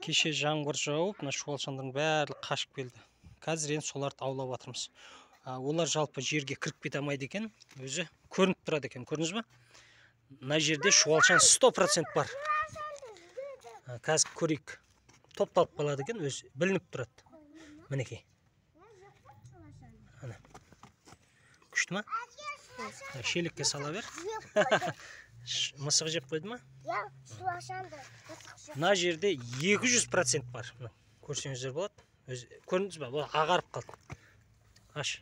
Кеше жаңбыр жауып, мына шуалшандардың барлығы қашып келді. Қазір енді соларды аулап жатырмыз. Олар жалпы жерге кіріп кете алмайды екен, өзі көрініп тұрады екен, көрдіңіз ба? Мына жерде шуалшан 100% бар. Қазір көрейік. Топталып қалады екен, өзі білініп тұрады. Мінекей. Ана. Күшті ма? Шелекке сала бер. Мысық жеп қойды ма? Иә, шуалшанды мысық жеп. Мына жерде 200% бар. Мына көрсеңіздер болады. Өзі көрдіңіз ба? Бұл ағарып қалды. Аш.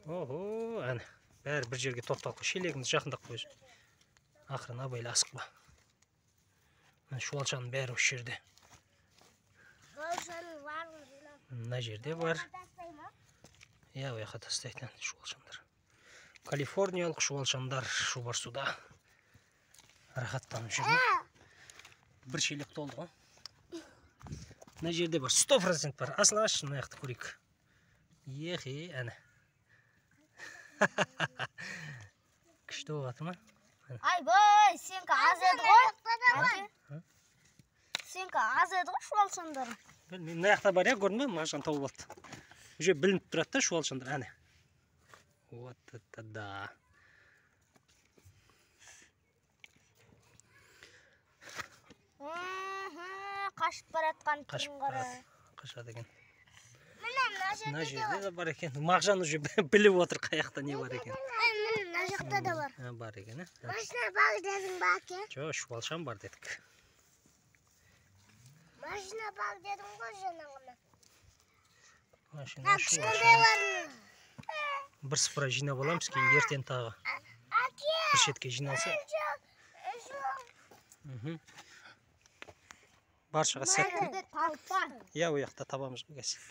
Охо, әне. Бәрі бір жерге топталып қой. Шелегіңді жақындап қой өзі. Ақырын абайлы, асықпа. Мына шуалшаның бәрі осы жерде. Шуалшаның барлығын жинап. Мына жерде бар. Иә, ол жаққа тастайды шуалшандар. Калифорниялық шуалшандар Шұбарсуда рахаттанып жүр. Бір шелек толды ғой. Мына жерде бар, 100% бар. Асыл, аш, мына жақты көрейік. Ехе, әне. Күшті болып жатыр ма? Айбай, сенікі аз еді ғой. Сенікі аз еді ғой шуалшандар. Білмеймін, мына жақта бар, иә, көрдің бе? Мағжан тауып алды. Уже білініп тұрады да шуалшандар, әне. Вот это да. Қашып баратқан Қашып түрін қара. барады. Қашады екен. Міне, мына Мына жерде де бар екен. Мағжан уже біліп отыр қаяқта не бар екен. Міне, мына жақта да бар. Бар екен, ә? Машина бар дедің ба, әке? Жоқ, шуалшан бар дедік. Машина бар дедің ғой жаңағына. Машина, шуалшан. Кішкентайларын. Бір сыпыра жинап аламыз, кейін ертең тағы. Әке. Бір шетке жиналса. Баршаға сәттілік. Иә, ол жақта табамыз ғой қазір.